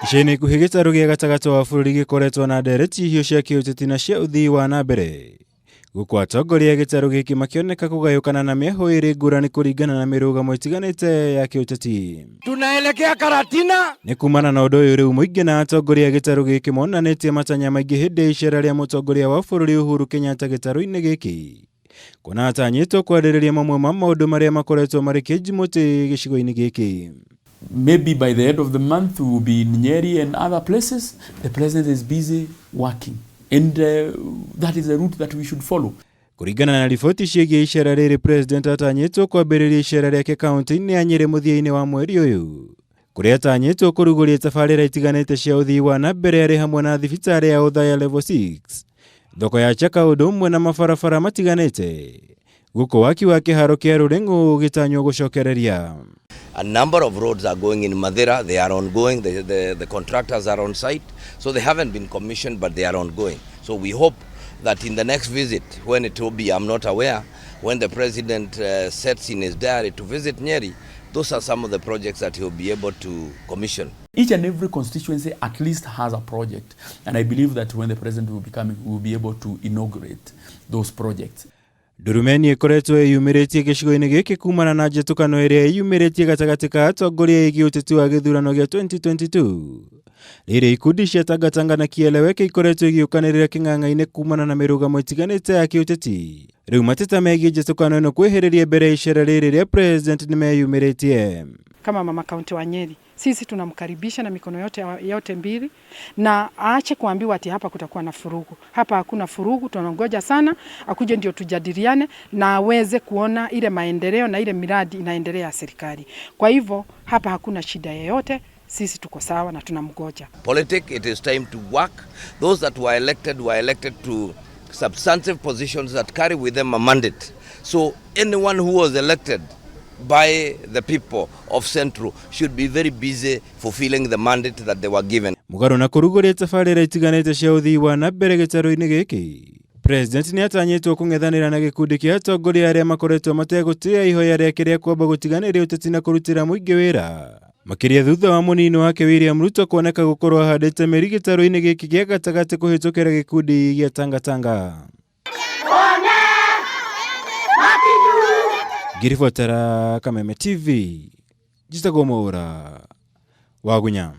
Ica-inĩ ikuhĩ gĩtarũ gĩa gatagatĩ wa bũrũri gĩkoretwo na ndereti hiũ cia kĩũteti na cia ũthii wa na mbere. Gũkũ atongoria a gĩtarũ gĩkĩ makĩoneka kũgayũkana na mĩahũ ĩrĩ ngũrani kũringana na mĩrũgamo ĩtiganĩte ya kĩũteti. Tunaelekea Karatina. Nĩ kumana na ũndũ ũyũ rĩu mũingĩ na atongoria a gĩtarũ gĩkĩ monanĩtie matanya maingĩ hĩndĩ ya icera rĩa mũtongoria wa bũrũri Uhuru Kenyatta gĩtarũ-inĩ gĩkĩ. Kuona atanyĩtwo kwarĩrĩria mamwe ma maũndũ marĩa makoretwo marĩ kĩnji mũtĩ gĩcigo-inĩ gĩkĩ. Maybe by the end of the month we will be in Nyeri and other places. The president is busy working and that is the route that we should follow. Kũringana na riboti ciĩgiĩ icera rĩrĩ, President atanyĩtwo kwambĩrĩria icera rĩake kaunti-inĩ ya Nyĩrĩ mũthia-inĩ wa mweri ũyũ, kũrĩa atanyĩtwo kũrugũria tabarĩra itiganĩte cia ũthii wa na mbere arĩ hamwe na thibitarĩ ya Othaya Level 6, thoko ya Chaka ũndũ ũmwe na mabarabara matiganĩte, gũkũ waki wa kĩharo kĩa Rũrĩng'ũ ũgĩtanywo gũcokereria. A number of roads are going in Mathira. They are ongoing. The contractors are on site. So they haven't been commissioned, but they are ongoing. So we hope that in the next visit, when it will be, I'm not aware, when the president sets in his diary to visit Nyeri, those are some of the projects that he'll be able to commission. Each and every constituency at least has a project. And I believe that when the president will be coming, we will be able to inaugurate those projects. Ndurumeni ĩkoretwo ĩyumĩrĩtie gĩcigo-inĩ gĩkĩ kumana na njĩtũkano ĩrĩa ĩyumĩrĩtie gatagatĩ ka atongoria ĩgiĩ ũteti wa gĩthurano gĩa 2022. Rĩrĩ ikundi cia Tangatanga na Kieleweke ikoretwo igĩũkanĩrĩra kĩng'ang'a-inĩ kumana na mĩrũgamo ĩtiganĩte ya kĩũteti. Rĩu mateta megiĩ njĩtũkano ĩno kwĩhĩrĩria mbere ya icera rĩrĩ rĩa president nĩmeyumĩrĩtie. Kama mama kaunti wa Nyeri, sisi tunamkaribisha na mikono yote, yote mbili, na aache kuambiwa ati hapa kutakuwa na furugu. Hapa hakuna furugu, tunangoja sana akuje ndio tujadiliane na aweze kuona ile maendeleo na ile miradi inaendelea ya serikali. Kwa hivyo hapa hakuna shida yoyote, sisi tuko sawa na tunamgoja. Politic, it is time to work. Those that were elected to substantive positions that carry with them a mandate. So anyone who was elected by the people of Central should be very busy fulfilling the mandate that they were given. Mũgarũ na kũrugũria tabarĩra itiganĩte cia ũthii wa na mbere gĩtarũ-inĩ gĩkĩ, President nĩatanyĩtwo kũng'ethanĩra na gĩkundi kĩa atongoria arĩa makoretwo mategũtĩĩa ihoya rĩake rĩa kwamba gũtiganĩria ũteti na kũrutĩra mũingĩ wĩra. Makĩria thutha wa mũnini wake William Ruto kuoneka gũkorwo ahandĩte mĩri gĩtarũ-inĩ gĩkĩ gĩa gatagatĩ kũhĩtũkĩra gĩkundi gĩa Tangatanga. Ngĩribotera Kameme TV, njĩtagwo Mwaũra wa Gunya.